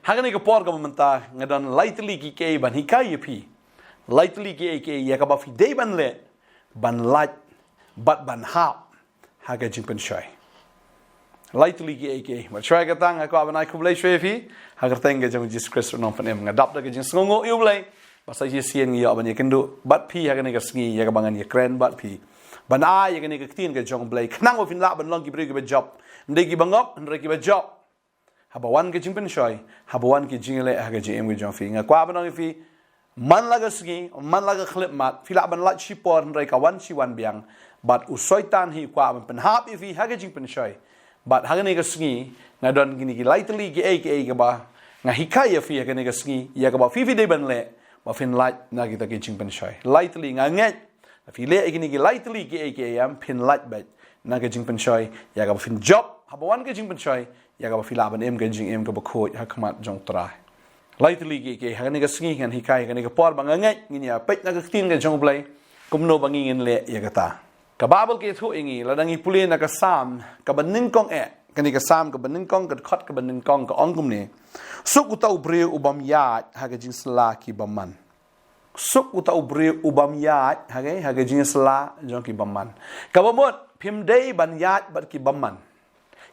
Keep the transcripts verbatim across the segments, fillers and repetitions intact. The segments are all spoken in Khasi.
Ha kane ka por kaba mynta nga don lai tylli ki kei ban hikai ïa phi. Lai tylli ki kei ïa kaba phi dei ban leh, ban lait, bad ban hap ha ka jingpynshoi. Lai tylli ki kei, bad shwa kata nga kwah ban ai khublei shwa ïa phi ha ka kyrteng ka jong u Jisu Khrist u nongpynim. Nga dap da ka jingsngewnguh ïa u Blei ba sa shisien ngi ïoh ban ïakynduh bad phi ha kane ka sngi ïa kaba ngan ïakren bad phi, ban ai ïa kane ka ktien ka jong u Blei khnang ba phin lah ban long ki briew kiba jop, ym dei kiba ngop hynrei kiba jop. Haba wan ka jingpynshoi, haba wan ki jingïaleh ha ka jingim ka jong phi, nga kwah ban ong ïa phi, man la ka sngi, man la ka khyllipmat, phi lah ban lait shipor hynrei ka wan shi wan biang. Bad u Soitan hi u kwah ban pynhap ïa phi ha ka jingpynshoi. Bad ha kane ka sngi nga don kine ki lai tylli ki kei kaba nga hikai ïa phi ha kane ka sngi ïa kaba phi phi dei ban leh ba phin lait na kita ki jingpynshoi. Lai tylli, nga ngeit phi leh ïa kine ki lai tylli ki kei, phin lait beit na ka jingpynshoi ïa kaba phin jop haba wan ka jingpynshoi, ïa kaba phi lah ban im ka jingim kaba khuid ha khmat jong u Trai. Lai tylli ki kei, ha kane ka sngi ngan hikai, ha kane ka por ba nga ngeit ngin ïa peit na ka ktien ka jong u Blei kumno ba ngi ngin leh ïa kata. Ka Baibl ka ïathuh ïa ngi, lada ngi pule na ka Salm kaba nyngkong eh, kane ka Salm kaba nyngkong, ka dkhot kaba nyngkong ka ong kumne: Suk uta u briew u bym ïaid ha ka jingsylla ki bymman. Suk uta u briew u bym ïaid ha ka, ha ka jingsylla jong ki bymman. Kaba mut, phim dei ban ïaid bad ki bymman.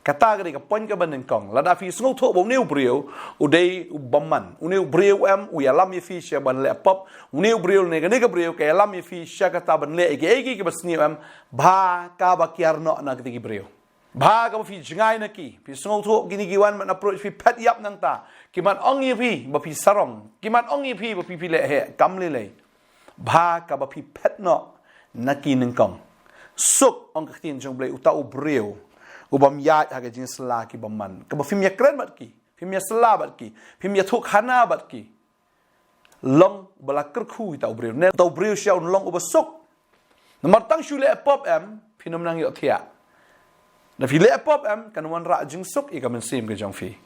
Kata ka dei ka point kaba nyngkong. Lada phi sngewthuh ba une u briew u dei u bymman, une u briew em u ïalam ïa phi sha ban leh pop, une u briew ne kane ka briew ka ïalam ïa phi sha kata ban leh ïa kiei kiei kiba sniew em, bha kaba kiar noh na kita ki briew. Bha kaba phi jngai na ki, phi sngewthuh kine ki wan ban approach phi, phet ïap nangta. Ki mat ong ïa phi ba phi sarong, ki mat ong ïa phi ba phi phi leh heh, kam lei lei. Bha kaba phi phet noh na ki nyngkong. Suk, ong ka ktien jong u Blei, uta u briew u bym ïaid ha ka jingsylla ki bymman. Kaba phim ïakren bad ki, phim ïasylla bad ki, phim ïathuhkhana bad ki. Long ba la kyrkhu ïa uta u briew, ne uta u briew sha un long uba suk. Namar tang shu leh pop em, phin ym nang ïohthiah. Da phi leh pop em, kan wanrah jingsuk ïa ka mynsiem ka jong phi.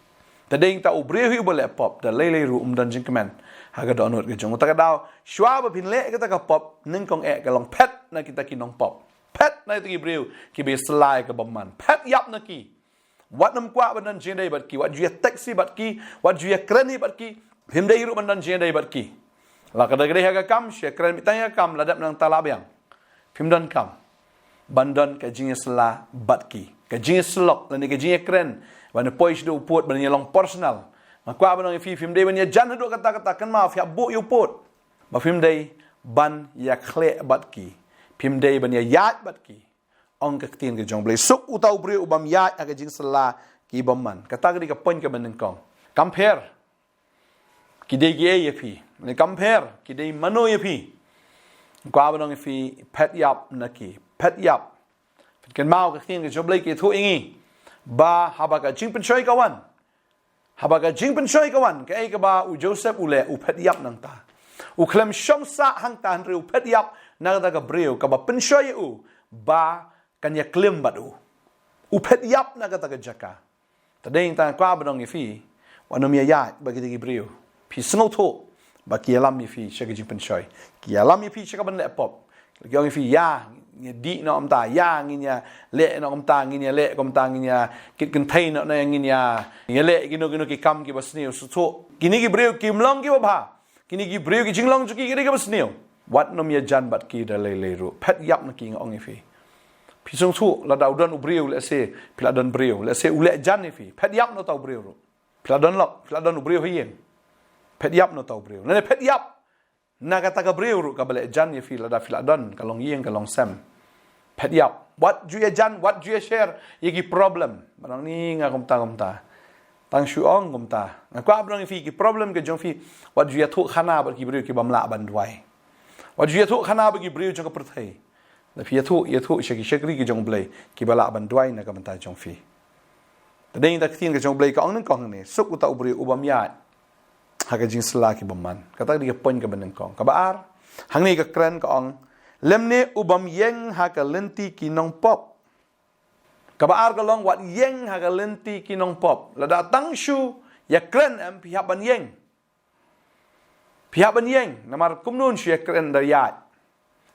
Te dei uta u briew hi uba leh pop, da lei lei ruh um don jingkmen ha ka dohnud ka jong u. Ta ka daw, shwa ba phin leh kata ka pop, nyngkong eh ka long phet na kita ki nongpop. Phet na kita ki briew kiba ïasylla ïa ka bymman. Phet ïap na ki. Wat nym kwah ban don jingïadei bad ki, wat ju ïa text bad ki, wat ju ïa kren bad ki. Phim dei ruh ban don jingïadei bad ki. La ka dei ka dei ha ka kam, shu ïa kren beit tang ha ka kam, la dep nangta la biang. Phim don kam ban don ka jingïasylla bad ki, ka jingïasyllok lane ka jingïakren, ban ïa poi shaduh u pud, ban ïa long personal. Nga kwah ban ong ïa phi, phim dei ban ïajan haduh katta katta, kynmaw, phi hap buh ïa u pud ba phim dei ban ïakhleh bad ki, phim dei ban ïa ïaid bad ki. Ong ka ktien ka jong u Blei, suk uta u briew u bym ïaid ha ka jingsylla ki bymman. Kata ka dei ka point kaba nyngkong. Compare. Ki dei kiei ïa phi? Lane compare, ki dei mano ïa phi? Kwah ban ong ïa phi, phet ïap na ki, phet ïap. Phin kynmaw ka ktien ka jong u Blei ka ïathuh ïa ngi ba haba ka jingpynshoi ka wan, haba ka jingpynshoi ka wan, kaei kaba u Joseph u leh, u phet ïap nangta. U khlem shong sah hangta hynrei u phet ïap na kata ka briew kaba pynshoi ïa u ba kan ïaklim bad u. U phet ïap na kata ka jaka. Te dei tang kwah ban ong ïa phi, wat nym ïa ïaid bad kita ki briew phi sngewthuh ba ki ïalam ïa phi sha ka jingpynshoi, ki ïalam ïa phi sha ka ban leh pop. Ki ong ïa phi, ïa, ngin ïa dih noh kumta, ïa, ngin ïa leh noh kumta, ngin ïa leh kumta, ngin ïa kit kynthei noh, ne ngin ïa, ngin ïa leh kino kino ki kam kiba sniew. Sngewthuh, kine ki briew kim long kiba bha. Kine ki briew, ki jinglong jong ki ki dei kaba sniew. Wat nym ïajan bad ki da lei lei ruh. Phet ïap na ki, nga ong ïa phi. Phi sngewthuh, lada u don u briew, lehse phi la don briew, lehse u leh jan ïa phi, phet ïap na uta u briew ruh. Phi la don lok, phi la don u briew ha ïing, phet ïap na uta u briew. Lane phet ïap na kata ka briew ruh kaba leh jan ïa phi, lada phi la don ka longïing ka longsem. Phet ïap. Wat ju ïajan, wat ju ïa share ïa ki problem. Ba nang ni nga kumta kumta. Tang shu ong kumta. Nga kwah ban ong ïa phi, ki problem ka jong phi, wat ju ïathuhkhana bad ki briew ki bym lah ban duwai. Wat ju ïathuhkhana bad ki briew jong ka pyrthei. Lada phi ïathuh, ïathuh sha ki shakri ki jong u Blei kiba lah ban duwai na ka bynta jong phi. Te dei ka ktien ka jong u Blei ka ong nyngkong hangne, suk uta u briew u bym ïaid ha ka jingsylla ki bymman. Kata ka dei ka point kaba nyngkong. Kaba ar, hangne ka kren ka ong, lymne u bym ïeng ha ka lynti ki nongpop. Kaba ar ka long, wat ïeng ha ka lynti ki nongpop. Lada tang shu ïakren em, phi hap ban ïeng. Phi hap ban ïeng, namar kumno un shu ïakren da ïaid?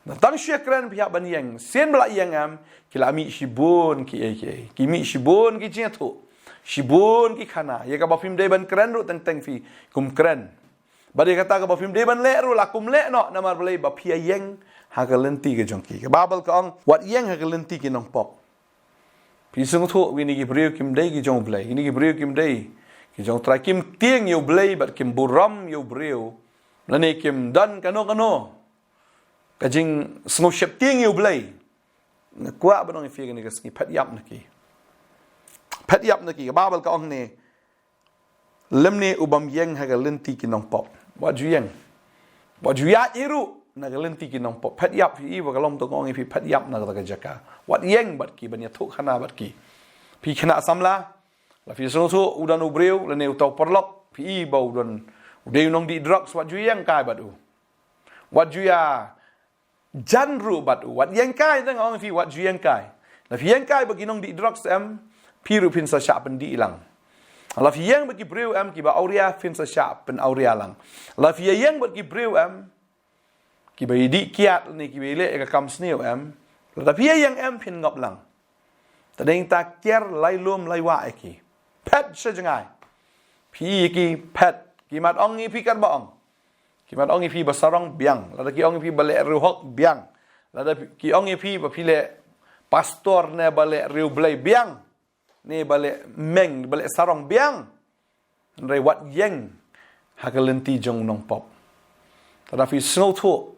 Lada tang shu ïakren phi hap ban ïeng. Sien ba la ïeng em, ki la mih shibun kiei kiei, ki mih shibun ki jingïathuh, shibun ki khana. Ïa kaba phim dei ban kren ruh teng teng phi kum kren. Bad ïa kata kaba phim dei ban leh ruh la kum leh noh, namar balei? Ba phi ïeng ha ka lynti ka jong ki. Ka Baibl ka ong, wat ïeng ha ka lynti ki nongpop. Phi sngewthuh, kine ki briew kim dei ki jong U Blei, kine ki briew kim dei ki jong U Trai, kim tieng ïa U Blei bad kim burom ïa u briew. Lane kim don kano kano ka jingsngewsheptieng ïa U Blei. Nga kwah ban ong ïa phi kane ka sngi, phet ïap na ki. Phet ïap na ki. Ka Baibl ka ong ne, lymne u bym ïeng ha ka lynti ki nongpop. Wat ju ïeng. Wat ju ïaid hi ruh na ka lynti ki nongpop. Phet ïap, phi i ba ka long to, nga ong ïa phi, phet ïap na kata ka jaka. Wat ïeng bad ki, ban ïathuh khana bad ki. Phi khynnah samla, la phi sngewthuh u don u briew lane uta u paralok, phi i ba u don, u dei u nongdih drugs, wat ju ïeng kai bad u. Wat ju ïa jan ruh bad u. Wat ïeng kai, tang ong phi, wat ju ïeng kai. La phi ïeng kai bad ki nongdih drugs em, phi ruh phin sa shah pyndih lang. La phi ïeng bad ki briew em kiba awria, phin sa shah pynawria lang. La phi ïeng bad ki briew em kiba ïadih kiad ne kiba ïaleh ïa ka kam sniew em, lada phi ïeng em phin ngop lang. Te dei ta kiar lai lum lai wah ïa ki. Phet sha jngai. Phi ïa ki phet. Ki mat ong ïa phi katba ong. Ki mat ong ïa phi ba sarong, biang. Lada ki ong ïa phi ba leh riewhok, biang. Lada ki ong ïa phi ba phi leh pastor ne ba leh riewblei, biang. Ne ba leh meng, ba leh sarong, biang. Hynrei wat ïeng ha ka lynti jong u nongpop. Te lada phi sngewthuh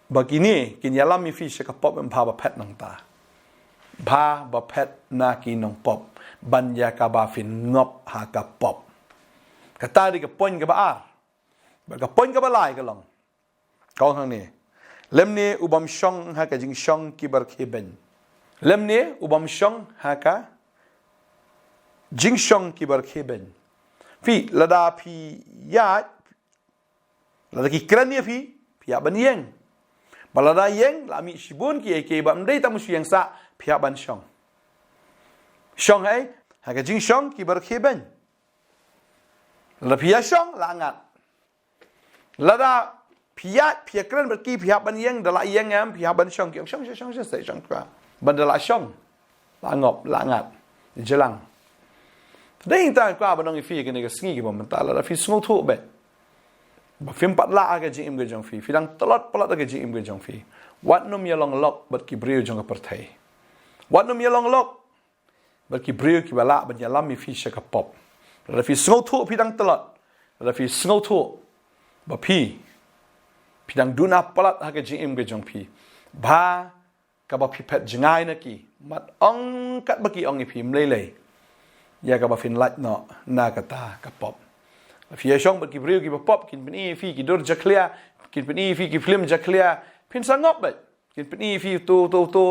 ba kine kin ïalam ïa phi sha ka pop, em, bha ba phet nangta. Bha ba phet na ki nongpop ban ïa kaba phin ngop ha ka pop. Kata dei ka point kaba ar. Bad ka point kaba lai ka long, ka ong hangne, lymne u bym shong ha ka jingshong kiba rkhie beiñ. Lymne u bym shong ha ka jingshong kiba rkhie beiñ. Phi, lada phi ïaid, lada ki kren ïa phi, phi hap ban ïeng. Ba lada ïeng, la mih shibun kiei kiei, ba ym dei tang shu ïeng sah, phi hap ban shong. Shong ha ei? Ha ka jingshong kiba rkhie beiñ. Lada phi ïa shong, la ngat. Lada phi ïaid, phi ïa kren bad ki, phi hap ban ïeng, da la ïeng em, phi hap ban shong, ki ong shong, shong, shong, shong, shong, shong, shong. Ban da la shong, la ngop, la ngat, jlang. Te dei ta kwah ban ong ïa phi kane ka sngi kiba mynta, lada phi sngewthuh bad ba phim pat lah ha ka jingim ka jong phi, phi dang tlot palat ha ka jingim ka jong phi, wat nym ïa long lok bad ki briew jong ka pyrthei. Wat nym ïa long lok bad ki briew kiba lah ban ïalam ïa phi sha ka pop. Lada phi sngewthuh phi dang tlot, lada phi sngewthuh ba phi, phi dang duna palat ha ka jingim ka jong phi, bha kaba phi phet jngai na ki, mat ong katba ki ong ïa phi, ym lei lei ïa kaba phin lait noh na kata ka pop. Phi ïa shong bad ki briew kiba pop, kin pyni ïa phi ki dur jakhlia, kin pyni ïa phi ki film jakhlia, phin sa ngop bad kin pyni ïa phi to, to, to.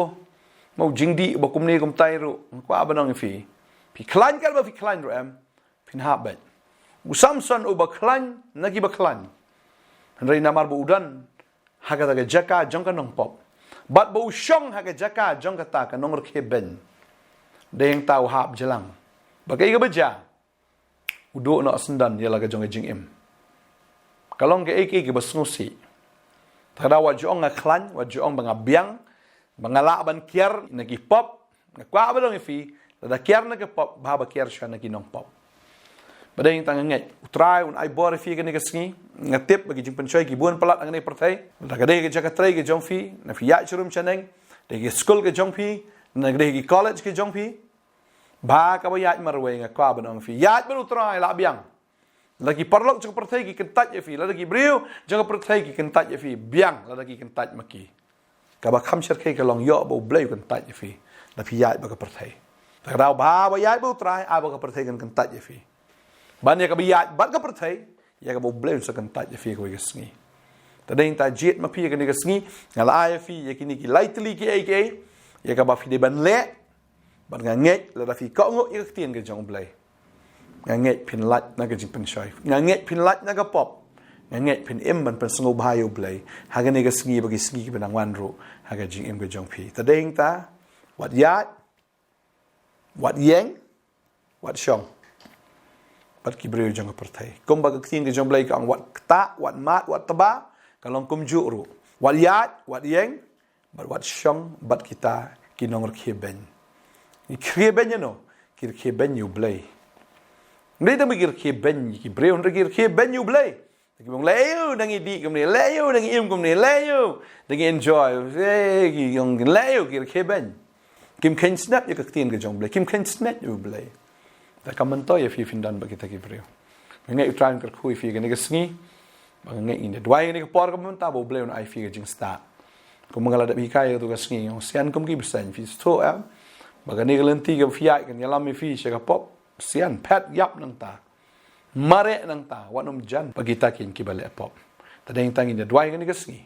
Mo jingdih ba kumne kumtai ruh. Kwah ban ong ïa phi, phi khlaiñ katba phi khlaiñ ruh em, phin hap bad. U Samson uba khlaiñ na kiba khlaiñ, hynrei namar ba u don ha kata ka jaka jong ka nongpop, bad ba u shong ha ka jaka jong kata ka nongrkhie beiñ, dei ta u hap jlang. Ba kaei kaba jia? U duh noh syndon ïa la ka jong ka jingim. Ka long kaei kaei kaba sngewsih. Te lada wat ju ong nga khlaiñ, wat ju ong ba nga biang, ba nga lah ban kiar na ki pop. Nga kwah ban ong ïa phi, lada kiar na ki pop, bha ba kiar shuwa na ki nongpop. Ba dei tang nga ngeit U Trai un ai bor ïa phi kane ka sngi. Nga tip ba ki jingpynshoi ki bun palat ha kane ka pyrthei. Lada ka dei ka jaka trei ka jong phi, na phi ïaid sharum shaneng, dei ki skul ka jong phi, na ka dei ki college ka jong phi, bha kaba ïaid marwei. Nga kwah ban ong ïa phi, ïaid bad U Trai, lah biang. Lada ki paralok jong ka pyrthei ki kyntait ïa phi, lada ki briew jong ka pyrthei ki kyntait ïa phi, biang lada ki kyntait ma ki. Kaba kham shyrkhei ka long, ïoh ba U Blei u kyntait ïa phi lada phi ïaid bad ka pyrthei. Te ka daw bha ba ïaid bad U Trai, ai ba ka pyrthei kan kyntait ïa phi. Ban ïa kaba ïaid bad ka pyrthei, ïa kaba U Blei un sa kyntait ïa phi kawei ka sngi. Te dei ta jied ma phi ïa kane ka sngi, nga la ai ïa phi ïa kine ki lai tylli kiei kiei ïa kaba phi dei ban leh. Bad nga ngeit lada phi kohnguh ïa ka ktien ka jong U Blei, nga ngeit phin lait na ka jingpynshoi, nga ngeit phin lait na ka pop, nga ngeit phin im ban pynsngewbha ïa U Blei ha kane ka sngi bad ki sngi kiba nang wan ruh ha ka jingim ka jong phi. Te dei ta, wat ïaid, wat ïeng, wat shong bad ki briew jong ka pyrthei. Kumba ka ktien ka jong U Blei ka ong, wat ktah, wat mad, wat tba, ka long kumjuh ruh. Wat ïaid, wat ïeng, bad wat shong bad kita ki nongrkhie beiñ. Ki rkhie beiñ ïa no? Ki rkhie beiñ ïa U Blei. Ym dei tang ba ki rkhie beiñ ïa ki briew, hynrei ki rkhie beiñ ïa U Blei. Ki ong leh ïa u da ngi dih kumne, leh ïa u da ngi im kumne, leh ïa u da ngi enjoy. Eh, ki ong leh ïa u, ki rkhie beiñ. Kim kheiñ snet ïa ka ktien ka jong U Blei, kim kheiñ snet ïa U Blei. Te ka myntoi ïa phi phin don bad kita ki briew. Nga ngeit U Trai un kyrkhu ïa phi kane ka sngi. Ba nga ngeit ngin da duwai kane ka por ka mynta ba U Blei un ai phi ka jingstad. Kumba nga la dep hikai ïa katu ka sngi, nga ong sian kum ki bseiñ, phi sngewthuh em ba kane ka lynti kaba phi ïaid kan ïalam ïa phi sha ka pop. Sian, phet ïap nangta. Mareh nangta, wat nym jan bad kita kiba leh pop. Te dei tang ngin da duwai kane ka sngi.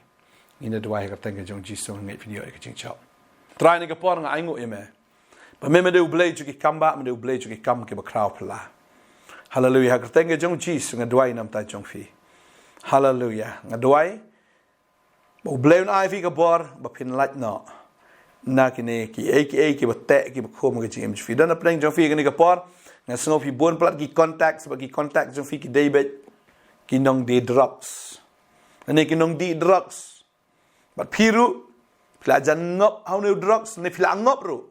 Ngin da duwai ha ka kyrteng ka jong U Jisu, nga ngeit phin ïoh ïa ka jingjop. Trai, kane ka por nga ainguh ïa me. Ba me, me dei U Blei jong ki kam bah, me dei U Blei jong ki kam kiba khraw phylla. Haleluia. Ha ka kyrteng ka jong U Jisu nga duwai namar jong phi. Haleluia. Nga duwai ba U Blei un ai phi ka bor ba phin lait noh na kine kiei kiei kiba teh kiba khum ka jingim jong phi. Don hapdeng jong phi kane ka por, nga sngew phi bun palat ki contact, bad ki contact jong phi ki dei beit ki nongdie drugs. Lane ki nongdih drugs. Bad phi ruh phi la jan ngop ha une u drugs, ne phi la ngop ruh.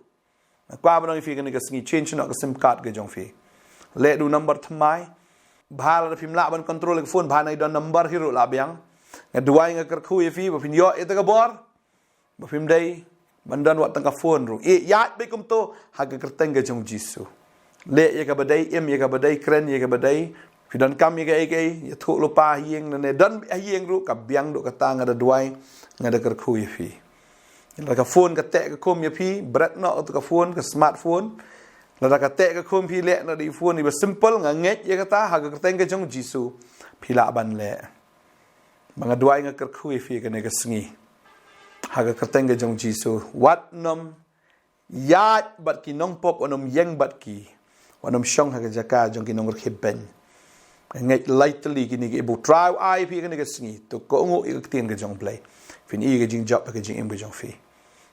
Nga kwah ban ong ïa phi kane ka sngi, change noh ka sim card ka jong phi. Leh da u number thymmai. Bha lada phim lah ban control ïa ka phone, bha nai don number hi ruh la biang. Nga duwai, nga kyrkhu ïa phi ba phin ïoh ïa kata ka bor. Ba phim dei ban don wat tang ka phone ruh. Ïaid beit kumto ha ka kyrteng ka jong U Jisu. Leh ïa kaba dei, im ïa kaba dei, kren ïa kaba dei. Phi donkam ïa kaei kaei, ïathuh lypa ha ïing, ne don ha ïing ruh, ka biang duh kata, nga da duwai, nga da kyrkhu ïa phi. Lada ka phone ka teh ka khum ïa phi, bret noh katu ka phone, ka smartphone. Lada ka teh ka khum, phi leh noh da i phone iba simple, nga ngeit ïa kata ha ka kyrteng ka jong U Jisu phi lah ban leh. Ba nga duwai, nga kyrkhu ïa phi kane ka sngi ha ka kyrteng ka jong U Jisu, wat nym ïaid bad ki nongpop, wat nym ïeng bad ki, wat nym shong ha ka jaka jong ki nongrkhie beiñ. Nga ngeit lai tylli kine kiba U Trai u ai ïa phi kane ka sngi, to kohnguh ïa ka ktien ka jong U Blei. Phin ïoh ïa ka jingjop ha ka jingim ka jong phi.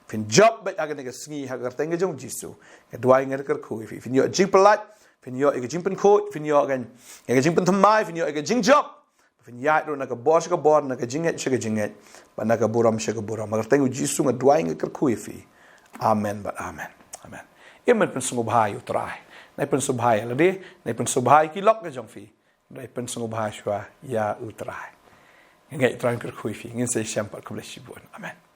Phin jop beit ha kane ka sngi ha ka kyrteng ka jong U Jisu. Nga duwai, nga da kyrkhu ïa phi, phin ïoh jingpyllait, phin ïoh ïa ka jingpynkhuid, phin ïoh ïa ka jingpynthymmai, phin ïoh ïa ka jingjop. Phin ïaid ruh na ka bor sha ka bor, na ka jingngeit sha ka jingngeit, bad na ka burom sha ka burom. Ha ka kyrteng U Jisu nga duwai, nga kyrkhu ïa phi. Amen bad amen. Amen. Ïa men pynsngewbha ïa U Trai. Nai pynsngewbha ïa lade, nai pynsngewbha ïa ki lok ka jong phi. Nai pynsngewbha shuwa ïa U Trai. Nga ngeit U Trai un kyrkhu ïa phi. Ngin sa ïashem pat, khublei shibun. Amen.